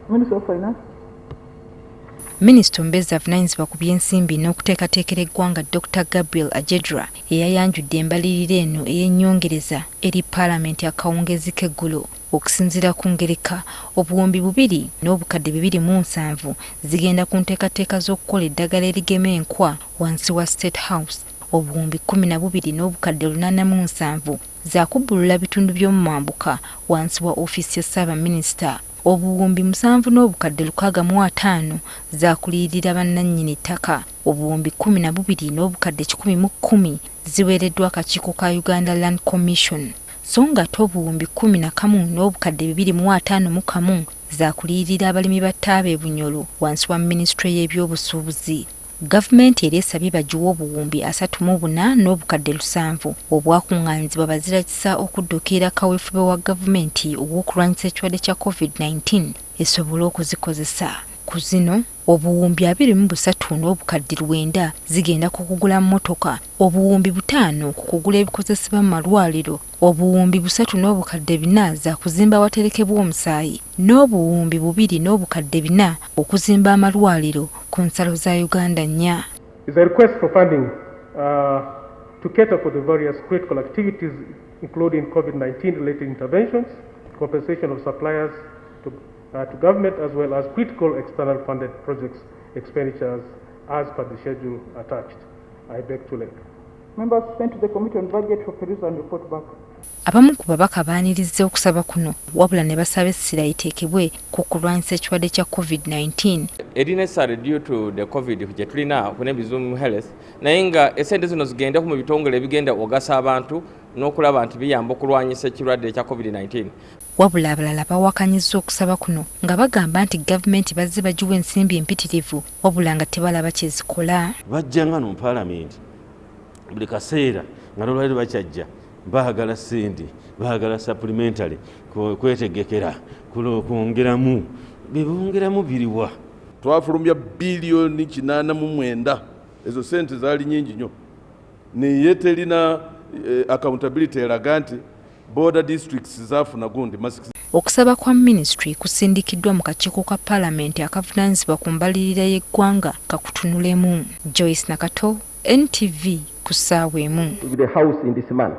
Minister of Finance. Minisita omubeezi avunaanyizibwa ku by'ensimbi n'okuteekateekera eggwanga Dr Gabriel Ajedra yeyayanjudde embalirira eno ey'ennyongereza eri Paalamenti akawungeezi k'eggulo. Okusinziira ku ngereka, obuwumbi 2,270 zigenda ku nteekateeka z'okukola eddagala erigema enkwa wansi wa State House, obuwumbi 12,870 zakubbulula bitundu by'omu mambuka wansi wa ofiisi ya Ssaabaminisita, obuwumbi 7,650 zakuliyirira bannannyini ttaka, obuwumbi 12,110 ziweereddwa akakiiko ka Uganda Land Commission, so ng'ate obuwumbi 11,251 zakuliyirira abalimi ba ttaaba e Bunyoro wansi wa minisitule y'ebyobusuubuzi. Gavumenti era esabye bagiwe obuwumbi 34,700 obwakungaanyizibwa bazirakisa okudduukirira kaweefube wa gavumenti ow'okulwanyisa ekirwadde kya Covid-19 esobole okuzikozesa. Ku zino, obuwumbi 23,900 zigenda ku kugula mmotoka, obuwumbi 5 ku kugula ebikozesebwa mu malwaliro, obuwumbi 3,400 za kuzimba awaterekebwa omusaayi n'obuwumbi 2,400 okuzimba amalwaliro ku nsalo za Uganda nnya. Is a request for funding to cater for the various critical activities including COVID-19 related interventions, compensation of suppliers to government, as well as critical external funded projects expenditures as per the schedule attached. I beg to lay. Members sent to the Committee on Budget for perusal and report back. Abamu ku babaka baanirizza okusaba kuno, wabula ne basaba essira liteekebwe ku kulwanyisa ekirwadde kya COVID-19. Eri necessary due to the COVID gye tulina n'ebizibu mu health, naye nga esente zino zigendeko mu bitongole ebigenda ogasa abantu n'okulaba nti biyamba okulwanyisa ekirwadde ekya COVID-19. Wabula abalala bawakanyizza okusaba kuno nga bagamba nti gavumenti bazze bagiwa ensimbi empitirivu, wabula nga tebalaba kye zikola. Bajjanga no mu Paalamenti buli kaseera, nga nolwaliro bakyajja baagala ssente, baagala supplementary kwetegekera kwongeramu. Bebongeramu biriwa? Twafulumya biliyoni 89. Ezo sente zaali nyingi nnyo, naye terina accountability eraga nti border districts zafuna gundi masks. Okusaba kwa minisitule kusindikiddwa mu kakiiko ka Paalamenti akavunaanyizibwa ku mbalirira y'eggwanga kakutunulemu. Joyce Nakato, NTV, ku ssaawa 1. The house in this manner.